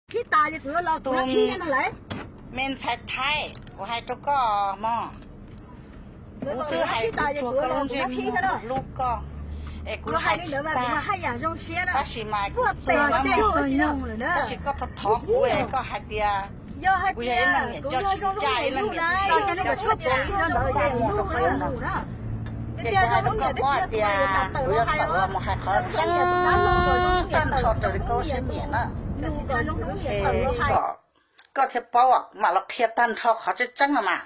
Tus me ntxhais Thaib, kuv hais rau koj mog, kuv twb hais kuv tsuag koj lub ntsej muag, kuv hlub koj, es kuv hais tsis tag. Tab sis mas kuv tsuag mas, tab sis koj thov thov kuv es koj hais tias kuv yog ib leej niam coj tsis caj, ib leej niam coj tsis caj, coj tau txaj muag rau kuv no. Ces kuv hais rau koj paub hais tias kuv yuav tawm los mus hais qhov tseeb tag nrho raws li koj lub siab nyiam na. Es kom koj thiaj paub, mam los qhia tag nrho qhov tseeb tseeb no mas.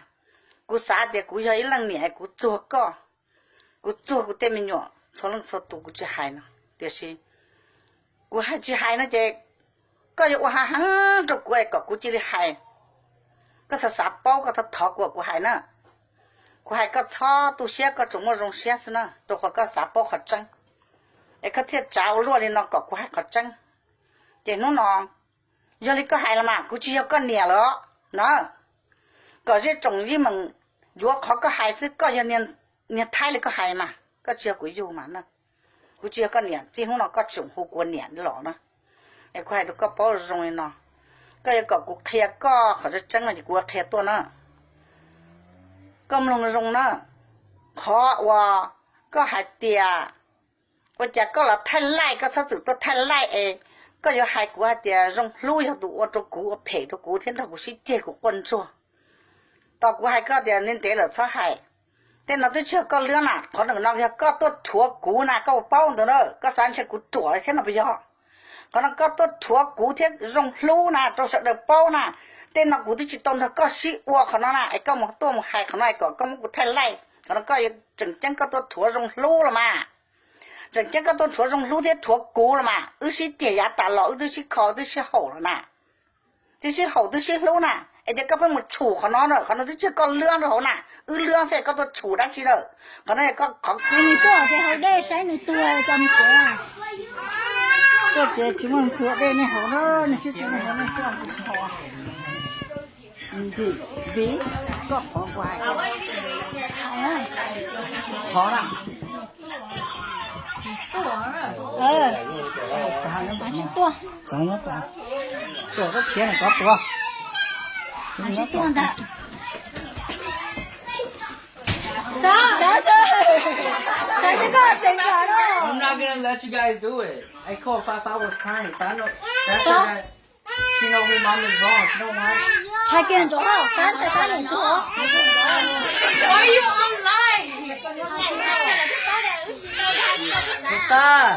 Kuv xav tias kuv yog ib leej niam es kuv txuag koj, kuv txuag kuv tej me nyuam txhua leej txhua tus kuv tsis hais no, tiam sis kuv hais tsis hais no ces koj yuav ua hav heev rau kuv es kom kuv cia li hais. Koj xav xav paub koj thov thov kuv, kuv hais na. Kuv hais koj txhob tu siab, koj tsuas muaj zoo siab xwb na, rau qhov koj xav paub qhov tseeb, es koj thiaj tsav ua luaj li no kom kuv hais qhov tseeb. Ces hnub no yog li koj hais los mas kuv tsis yog koj niam lawm na. Kom zej tsoom yeej meem yuav qhov koj hais xwb, koj yog niag Thaib li koj hais mas koj tsis yog kuv yug mas na. Kuv tsis yog koj niam, txij hnub no koj tseem hu kuv niam los na. Es kuv hais rau koj paub zoo li no, koj yuav kom kuv qhia koj qhov tseeb tseeb no ces kuv qhia tuaj na. Koj mloog zoo na, qhov uas koj hais tias ua cas koj los thaij laij, koj txhob txwm tuaj thaij laij es koj yuav hais kuv hais tias Zoo Hlub yog tus ua rau kuv ua phem rau kuv thiab nrog kuv sib ceg kuv quaj ntsuag. Tos kuv hais koj tias ntev ntev lawm txhob hais. Tej no twb tsis yog koj lwb na, qhov no yog koj tuaj rhuav kuv na, koj puas paub ntawd na, koj xav ntshe kuv ruam thiab no puas yog? Qhov no koj tuaj rhuav kuv thiab Zoo Hlub na rau sawv daws paub na. Tej no kuv twb tsis tau nrog koj sib ua qhov no na, es koj mus tuaj mus hais qhov no es kom koj muab kuv thaij laij. Qhov no koj tseem ceeb koj tuaj rhuav Zoo Hlub los mas. Tseem ceeb koj tuaj rhuav Zoo Hlub thiab rhuav kuv los mas. Wb sib ceg yav tas los wb twb sib kho twb sib haum los na. Twb sib haum twb sib hlub na, es ces koj pheej mus tshum qhov no na, qhov no twb tsis yog koj lwb rau hauv na, wb lwb xwb koj tuaj tshum dab tsi na. Qhov no yog koj qhov nws tuaj ces haus dej saib nws tuag coj mus tsev. Koj ces tsis muaj nws tuag dej nej haus na, nej sib tuag nej haus nej xwb, kuv tsis haus. Vim koj qhov kuv hais, qhov na. Txav nyob, tuaj koj khiav na, kov tuag. Tsis tuaj ntag. I'm not gonna let you guys do it. I called five hours crying. Five no, that's a guy. She know her mom is wrong. She don't want. Hais kiag ntsoov, Fab ntshai Fab niam tuag. Why are you online? Kuv tag,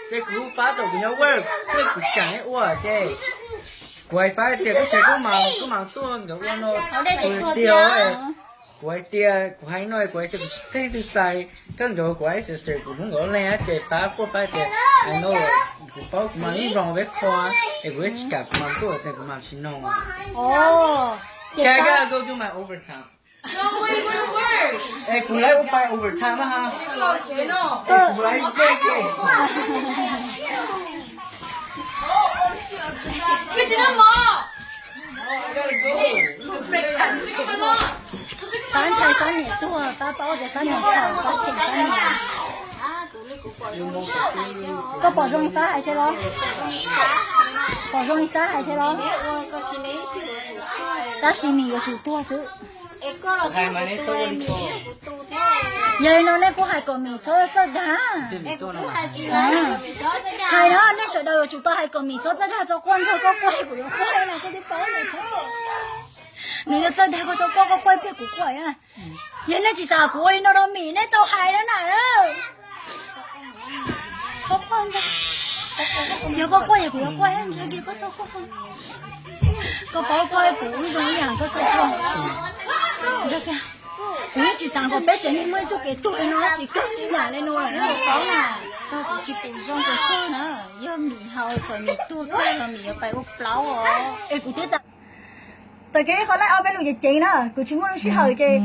ces kuv Fab tau kuv nyob work, ces kuv tsis kam ua ces kuv hais Fab tias koj tseem kuj mas kuj mas tuaj nkawd ua no, kuv tiag. Kuv hais tias, kuv hais no kuv hais tias kuv tsis teej twg xais, koj nkawd kuv hais sister kuv hnub nkawd leeg ces Fab quaj Fab tias, I know, kuv paub kuv mas ib nploos peb qhua, es kuv tsis kam kuv mas tuaj tias kuv mas tsis noog. Can I go do my overtime? Es kuv lawv ua pais overtime na ha. Es kuv lawv ua ke. Fab ntshai Fab niam tuag, Fab paub tias Fab niam txhaum, Fab cheem Fab niam. Koj pom zoo li Fab hais thiab los? Pom zoo li Fab hais thiab los? Tab sis Mim yuav tsum tuag xwb. Yog li no nej kuj hais kom Mim txhob txawj dag. Hais no nej sawv daws yuav tsum tau hais kom Mim txhob txawj dag, txhob quaj ntxhov, koj quaj kuv yuav quaj na, koj twb paub ntawd. Nws yuav txawj dag koj txhob quaj, koj quaj tiag kuv quaj. Yog nej tsis xav kuv ua li no rau Mim nej tau hais na na. Txhob quaj ntag. Yog koj quaj yog kuv yuav quaj ntag, koj txhob quaj. Koj paub koj kuv wb zoo ib yam, koj txhob quaj. Kuv yeej tsis xav kom peb tsev neeg muaj ib txoj kev tuag li no, tsis kawg li yam li no lawm na, paub na. Koj kuv tsis pum zoo kawg na, yog Mim haus txawm Mim tuag kiag los Mim yuav pais ua plaub os. Es kuv twb tas Tag kis qhov laij ob peb lus ceev ceev na, kuv tsis muaj lub sij hawm ces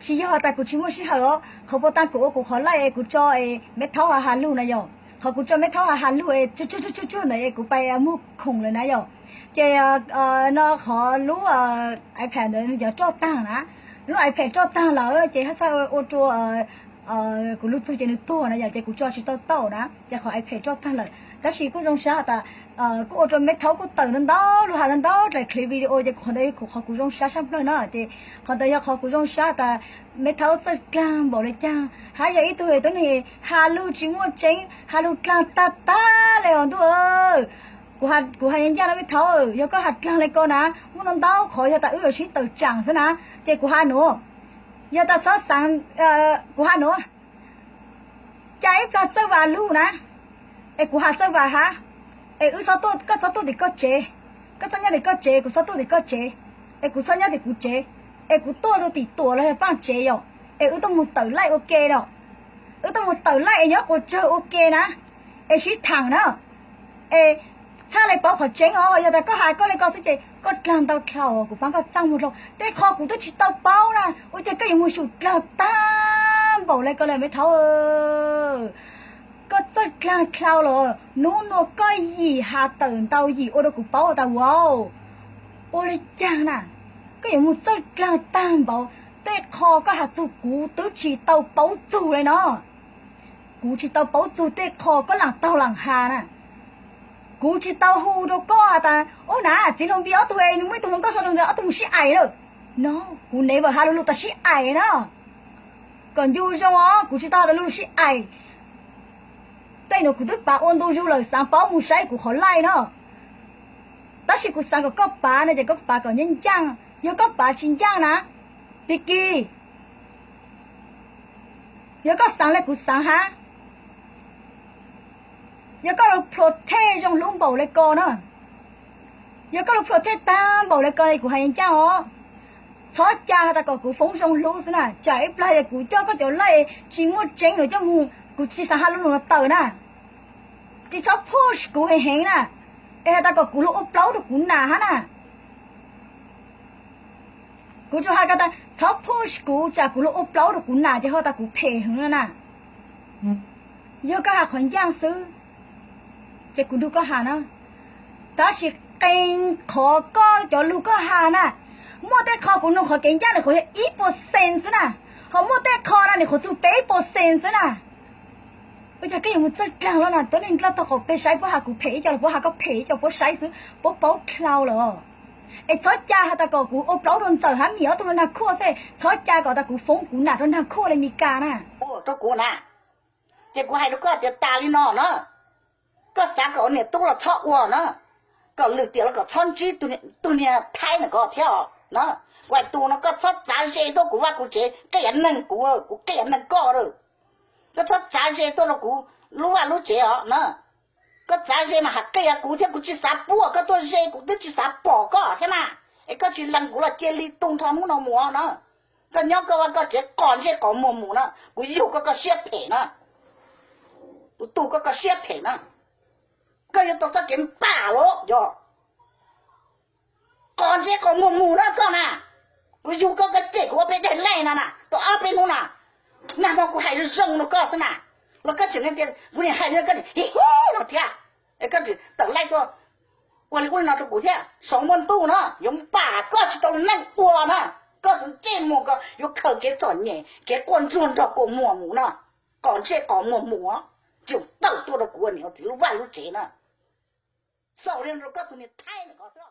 tsis yog tas kuv tsis muaj sij hawm os. Qhov puas tag kuv ua kuv qhov laij es kuv tso es me thaub ha ha lug na yom. Qhov kuv tso me thaub ha ha lug es tsuj tsuj tsuj tsuj ntawd es kuv pais muag khoom lawm na yom. Ces no qhov lub iPad ntawd yog roj tag na, lub iPad roj tag lawm ces haj txhaj ua rua kuv lub txug ces nws tuag na yom, ces kuv tso tsis tau tau na, ces qhov iPad roj tag lawm. Tab sis kuj zoo sab tas Kuj ua rau me thaub kuj tawm ntau ntau lug has ntau ntau dlaim clip video ces kuv qhov ntawd yog kuv qhov kuv zoo sab tshaj plawg no ces qhov ntawd yog qhov kuv zoo sab tas me thaub txawj dlaag npaum le caag. Hab yog ib tug tuab neeg has lug tsis muaj tseeb, has lug dlaag tag tag le os ntuj. Kuv has ncaj ncaj no me thaub, yog koj has dlaag le ko na, muaj ntau ntau qhov yog tas wb yuav sib tawm tsaam xwb na. Ces kuv has nuav, yog tas txhob xaav, kuv has nuav, ca ib plag txawj vas lug na, es kuv has txawj vas hab, es wb, koj txhob tuaj tim koj tsev, koj txhob nyob tim koj tsev, kuv txhob tuaj tim koj tsev, es kuv txhob nyob tim kuv tsev, es kuv tuaj rau tim tuam los yog paaj tsev yom, es wb tuaj mus tawm laij ua ke no, wb tuaj mus tawm laij es nyob quas tsawg ua ke na, es sib thaam na. Es txhaj le paub qhov tseeb os, yog tas koj has koj le ko xwb ces koj dlaag ntau dlhau, kuv paab koj txaj muag dlhau. Tej qho kuv twb tsis tau paub na, ua cas koj yuav mus xyum dlaag tag npaum le ko le me thaub. Koj txawj dlaag dlhau los, nub nua koj yim has tawm ntau yim ua rau kuv paub tas vauv, ua le caag na, koj yuav mus txawj dlaag tag npaum. Tej qho koj has txug kuv twb tsis tau paub txug le no. Kuv tsis tau paub txug tej qho koj laam taug laam has na. Kuv tsis tau hu rau koj has tas, ub na, txiv hluas Npis ob tug es nws muaj ib tug hluas nkauj sau rau ntawd ob tug mus sib aim lawm. No, kuv never has lug lug tas sib aim na. Kom ncu zoo os, kuv tsis tau has tas lug lug sib aim. Tej nuav kuv twb pav ua ntu zug lawm, xaav paub mus saib kuv qhov laij no. Tab sis kuv xaav kom koj pav no ces koj pav kom ncaaj ncaaj, yog koj pav tsis ncaaj na, Piki, yog koj xaav le kuv xaav hab, yog koj lug protect zoo hlub npaum le ko na, yog koj lug protect tag npaum le ko kuv has ncaaj os, txhob ca has tas kom kuv foob zoo hlub xwb na. Tsam ib plag yog kuv coj koj cov laij tsis muaj tseeb lug coj mus, kuv tsis xaav has lug lug tawm na. Tsis txhob push kuv heev heev na, es has tas kom kuv lug ua plaub rau kuv nam hab na. Kuv tsuas has tas txhob push kuv, tsam kuv lug ua plaub rau kuv nam ces ho tas kuv phem heev no na. Yog koj has qhov ncaaj xwb, ces kuv nrug koj has na. Tab sis qee qhov koj cov lug koj has na, muaj tej qho kuv noog qhov kev ncaaj nws qhuav yog ib percent xwb na, ho muaj tej qho na nws qhuav txug peb percent xwb na. Ua cas koj yuav mus txawj dlaag lawm na? Tuab neeg dlawb taug qaum peg saib puab has kuv phem ib co los puab has koj phem ib co, puab saib xwb puab paub dlhau lawm. Es txhob ca has tas kom kuv ua plaub rau Ntxawm hab Mim ob tug rau Nag Khuaj xwb, txhob ca kom tas kuv foob kuv nam rau Nag Khuaj le Mis Kas na. Rau kuv na, ces kuv hais rau koj tias tas li no na, koj xav kom ua niam tub los txhob ua na, kom lwm tiam los kom txhob ntsib tus niag Thaib na ko thiab os na. Kuv hais tus no koj txhob txav ze tuaj kuv vaj kuv tsev qias neeg kuv, kuv qias neeg koj lawm. Koj txhob txav ze tuaj rau kuv lub vaj lub tsev os na. Koj txav ze mas hais qias kuv thiab, kuv tsis xav puag koj tuaj ze, kuv twb tsis xav pom koj thiab na. Es koj tsis lees kuv los cia li tu nrho hnub no mus na. Koj nyob koj vaj koj tsev qos ntsej qos muag mus na, kuv yug koj koj siab phem na. Kuv tu koj koj siab phem na. Koj yuav tau txoj kev npam los yog qos ntsej qos muag mus na koj na. Kuv yug koj koj cem kuv ua peb daim laij no na tau ob peb hnub na. Nag hmo kuv hais zoo zoo rau koj xwb na, los koj tseem tias kuv niam hais li koj niam hi hi no thiab. Es koj tseem tawm laij tuaj ua li ub li no rau kuv thiab. Saum npoo ntuj no yuav npam koj tsis tau neeg ua na. Koj tus ntsej muag ko yuav khaws kev txom nyem kev quaj ntsuag nrog kua muag mus na. Qos ntsej qos muag mus, tseem tawm tuaj rau kuv niam txiv lub vaj lub tsev na. Xaus li rau koj tus niam Thaib na ko xwb.